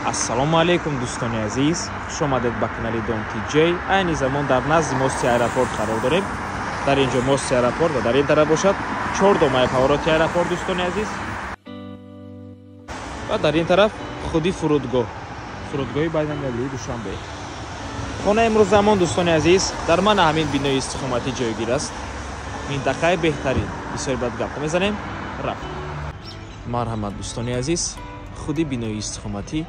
Ассалому алайкум, дӯстони азиз, хуш омадед ба канали Дом ТЖ. Айни замон дар назди мости аэропорт қарор дорем. Дар ин ҷо мости аэропорт ва дар ин тараф бошад чордомаи повороти аэропорт, дӯстони азиз. Ва дар ин тараф худи фурудгоҳ, фурудгоҳи байналмилалии Душанбе. Хона имрӯз замон, дӯстони азиз, дар мана ҳамин бинои истиқоматӣ ҷойгир аст. Минтақаи беҳтарин. Бисёр бад гап мезанем. Рафт. Марҳамат, дӯстони азиз, худи бинои истиқоматӣ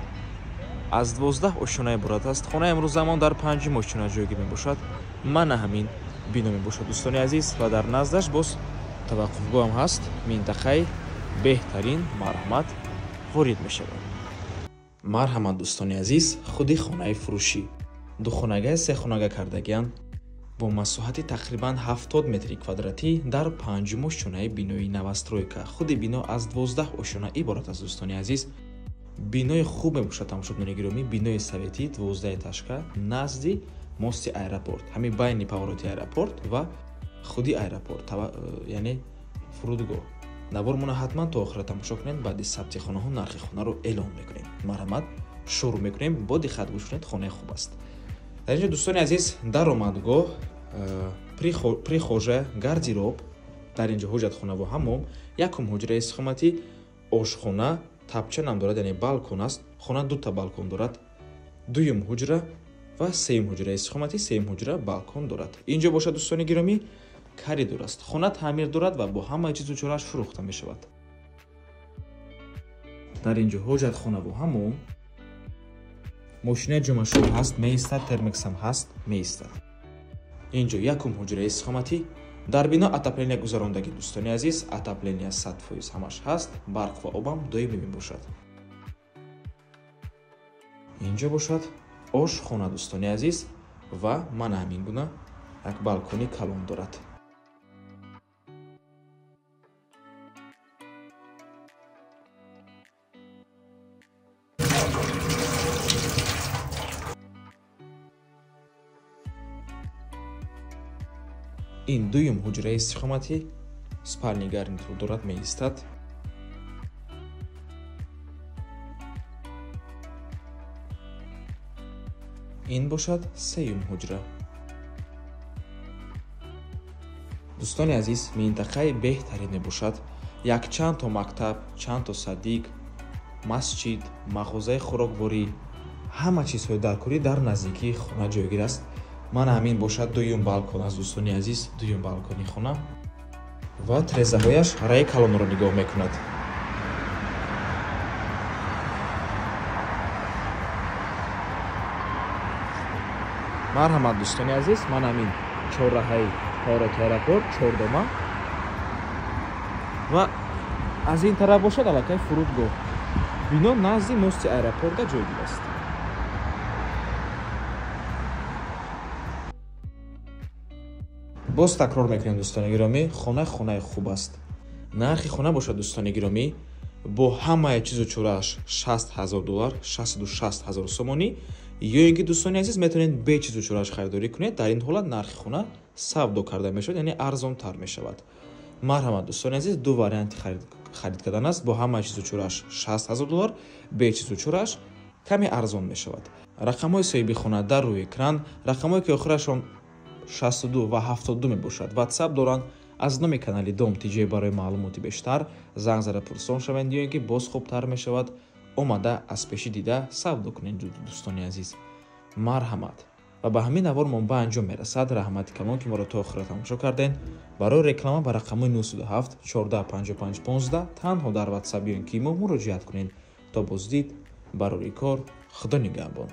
аз 12 ошёна иборат аст. Хона имрӯз замон дар панҷум ошёна ҷойгир мебошад. Мана ҳамин бино мебошад, дӯстони азиз, ва дар наздаш боз таваққуфгоҳам ҳаст. Минтақаи беҳтарин, марҳамат, ворид мешавад. Марҳамат, дӯстони азиз, худи хонаи фурӯшӣ. Духонага, сехонага кардагианд бо масоҳати тақрибан 70 метри квадратӣ дар панҷум ошёнаи бинои новостройка. Худи бино аз 12 ошёна иборат аст, дӯстони азиз. Бинои хуб мебошад, тамошобинони гиромӣ, бинои советӣ, 12 этажка, назди мости аэропорт, ҳамин байни повороти аэропорт ва худи аэропорт, яъне фурудгоҳ. Навормона ҳатман то охира тамошо кунед. Баъди сабти хонаҳо нархи хонаро эълон мекунем. Марҳамат, шурӯъ мекунем, бо диққат гӯш кунед, хонаи хуб аст. Дар инҷо, дӯстони азиз, даромадгоҳ, прихожая, гардероб, дар инҷо ҳоҷатхона ва ҳаммом, якум ҳуҷраи истиқоматӣ, ошхона, тапчанам дорад, яъне балкон аст. Хона дута балкон дорад. Дуюм ҳуҷра ва сеюм ҳуҷраи истиқоматӣ, сеюм ҳуҷра балкон дорад. Инҷо бошад, дӯстони гиромӣ, коридор аст. Хона таъмир дорад ва бо ҳамаи чизу чорааш фурӯхта мешавад. Дар инҷо ҳоҷатхонаву ҳаммом, мошинаи ҷомашӯй ҳаст, меистад, термексам ҳаст, меистад. Инҷо якум ҳуҷраи истиқоматӣ. Дар бино отопления гузарондагӣ, дӯстони азиз, отопления 100% ҳамаш ҳаст, барқ ва обам доимӣ мебошад. Инҷо бошад ошхона, дӯстони азиз, ва мана ҳамин гуна як балкони калон дорад. Ин дуюм ҳуҷраи истиқоматӣ, спальный гарнитур дорад, меистад. Ин бошад сеюм ҳуҷра. Дӯстони азиз, минтақаи беҳтарин мебошад. Якчанд то мактаб, чанд то садик, масҷид, мағозаи хӯрокворӣ, ҳама чизҳои даркорӣ дар наздикии хона ҷойгир аст. Мана ҳамин бошад дуюм балкон аст, дӯстони азиз, дуюм балкони хона ва тирезаҳояш раи калонро нигоҳ мекунад. Марҳамат, дӯстони азиз, ман ҳамин чорраҳаи повороти аэропорт, чордома, ва аз ин тараф бошад аллакай фурудгоҳ. Бино назди мости аэропорта ҷойгир аст. Боз такрор мекунем, дӯстони гиромӣ, хона хонаи хуб аст. Нархи хона бошад, дӯстони гиромӣ, бо ҳамаи чизу чорааш 60 000 доллар, 660 000 сомонӣ. Ё ин ки, дӯстони азиз, метавонед бе чизу чорааш харидорӣ кунед. Дар ин ҳолат нархи хона савдо карда мешавад, яъне арзонтар мешавад. Марҳамат, дӯстони азиз, ду варианти харид кардан аст: бо ҳамаи чизу чорааш 60 000 доллар, бе чизу чорааш каме арзон мешавад. Рақамҳои соҳиби хона дар рӯи экран, рақамҳое ки охирашон 62 ва 72 мебошад, ватсап доранд. Аз номи канали Дом ТЖ барои маълумоти бештар занг зада пурсон шавед, ё ин ки боз хубтар мешавад омада аз пешӣ дида савдо кунед, дӯстони азиз. Марҳамат, ва ба ҳамин навормон ба анҷом мерасад. Раҳмати калон, ки моро то охира тамошо кардем. Барои реклама ба рақамҳои 97 14 55 15 танҳо дар ватсап ё ин ки имо муроҷиат кунед. То боздид, барори кор, худо нигаҳбон.